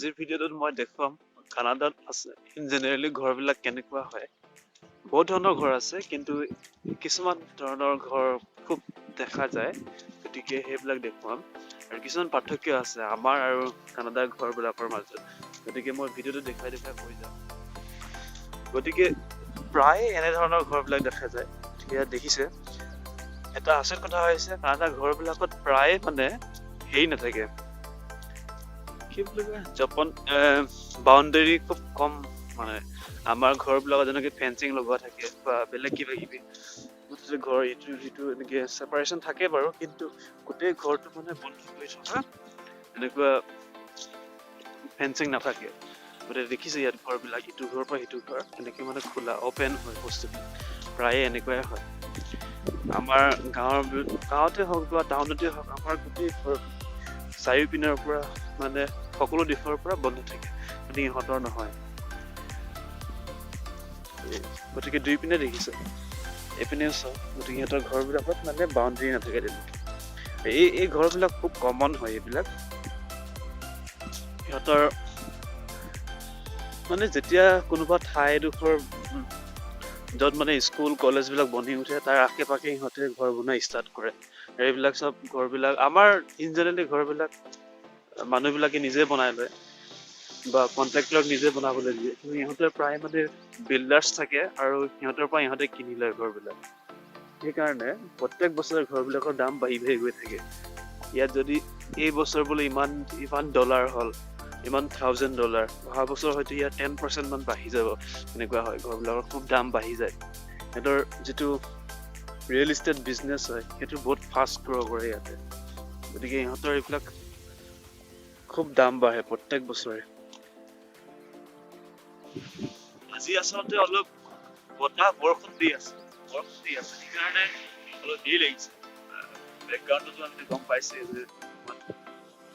আজিৰ ভিডিঅ'টোত মই দেখুৱাম কানাডাত আছে জেনেৰেলি ঘৰবিলাক কেনেকুৱা হয়। বহুত ধৰণৰ ঘৰ আছে, কিন্তু কিছুমান ধৰণৰ ঘৰ খুব দেখা যায়, গতিকে সেইবিলাক দেখুৱাম। আৰু কিছুমান পাৰ্থক্য আছে আমাৰ আৰু কানাডাৰ ঘৰবিলাকৰ মাজত, গতিকে মই ভিডিঅ'টো দেখুৱাই দেখুৱাই কৈ যাম। গতিকে প্ৰায় এনেধৰণৰ ঘৰবিলাক দেখা যায়। গতিকে ইয়াত দেখিছে এটা আচৰিত কথা হৈছে, কানাডাৰ ঘৰবিলাকত প্ৰায় মানে হেৰি নাথাকে, কি বুলি কয়, জপন বাউণ্ডেৰী খুব কম। মানে আমাৰ ঘৰবিলাকত যেনেকৈ ফেঞ্চিং লগোৱা থাকে বা বেলেগ কিবা কিবি, মুঠতে ঘৰ ইটো সিটো এনেকৈ ছেপাৰেশ্যন থাকে বাৰু, কিন্তু গোটেই ঘৰটো মানে বন্ধ কৰি থকা এনেকুৱা ফেঞ্চিং নাথাকে। গতিকে দেখিছে ইয়াত ঘৰবিলাক ইটো ঘৰৰ পৰা সিটো ঘৰ এনেকৈ মানে খোলা অ'পেন হয় বস্তুটো, প্ৰায়ে এনেকুৱাই হয়। আমাৰ গাঁৱতে হওক বা টাউনতে হওক, আমাৰ গোটেই ঘৰ চাৰিওপিনৰ পৰা মানে সকলো দিশৰ পৰা বন্ধ থাকে, গতিকে ইহঁতৰ নহয়। গতিকে দুই পিনে দেখিছে, এইপিনেও চাওক, গতিকে সিহঁতৰ ঘৰবিলাকত মানে বাউণ্ডেৰী নাথাকে তেনেকৈ। এই ঘৰবিলাক খুব কমন হয়। এইবিলাক সিহঁতৰ মানে যেতিয়া কোনোবা ঠাইডোখৰ য'ত মানে স্কুল কলেজবিলাক বনি উঠে, তাৰ আশে পাশে সিহঁতে ঘৰ বনোৱা ষ্টাৰ্ট কৰে। আৰু এইবিলাক চব ঘৰবিলাক আমাৰ ইন জেনেৰেলি ঘৰবিলাক মানুহবিলাকে নিজে বনাই লয় বা কণ্ট্ৰেক্টৰক নিজে বনাবলৈ দিয়ে, কিন্তু ইহঁতৰ প্ৰায় মানে বিল্ডাৰ্ছ থাকে আৰু সিহঁতৰ পৰা ইহঁতে কিনি লয় ঘৰবিলাক। সেইকাৰণে প্ৰত্যেক বছৰে ঘৰবিলাকৰ দাম বাঢ়ি বাঢ়ি গৈ থাকে। ইয়াত যদি এই বছৰ বোলে ইমান ইমান ডলাৰ হ'ল, ইমান থাউজেণ্ড ডলাৰ, অহা বছৰ হয়তো ইয়াত 10% মান বাঢ়ি যাব, এনেকুৱা হয়। ঘৰবিলাকৰ খুব দাম বাঢ়ি যায়। সিহঁতৰ যিটো ৰিয়েল ইষ্টেট বিজনেছ হয়, সেইটো বহুত ফাষ্ট গ্ৰ' কৰে ইয়াতে। গতিকে ইহঁতৰ এইবিলাক খুব দাম বাঢ়ে প্ৰত্যেক বছৰে। আজি আচলতে অলপ বতাহ বৰষুণ দি আছে, বৰষুণ দি আছে, সেইকাৰণে অলপ দেৰি লাগিছে। বেকগ্ৰাউণ্ডতো আপুনি গম পাইছে যে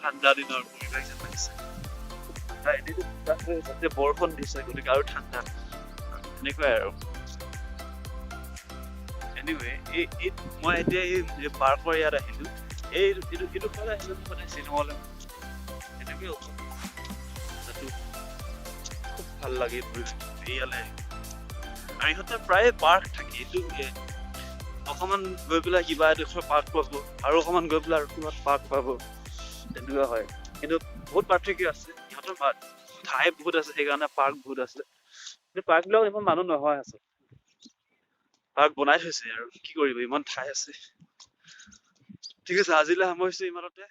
ঠাণ্ডা দিনৰ পৰিৱেশ যেন লাগিছে। এনেইতো ঠাণ্ডা হৈ তাতে বৰষুণ দিছে, গতিকে আৰু ঠাণ্ডা, এনেকুৱাই আৰু। এনিৱে, এই মই এতিয়া এই পাৰ্কৰ ইয়াত আহিলো, এই এইটো ফালে আহিলো, সদায় চিনেমালৈ এনেকৈ খুব ভাল লাগে ইয়ালৈ। আৰু ইহঁতে প্ৰায়ে পাৰ্ক থাকে, এইটো অকণমান গৈ পেলাই কিবা এডোখৰ পাৰ্ক পাব, আৰু অকণমান গৈ পেলাই আৰু কিবা পাৰ্ক পাব, তেনেকুৱা হয়। কিন্তু বহুত পাৰ্থক্য আছে, ইহঁতৰ ঠাই বহুত আছে, সেইকাৰণে পাৰ্ক বহুত আছে। কিন্তু পাৰ্কবিলাক ইমান মানুহ নহয়, আচলতে পাৰ্ক বনাই থৈছে আৰু কি কৰিব, ইমান ঠাই আছে। ঠিক আছে, আজিলৈ সামৰিছো ইমানতে।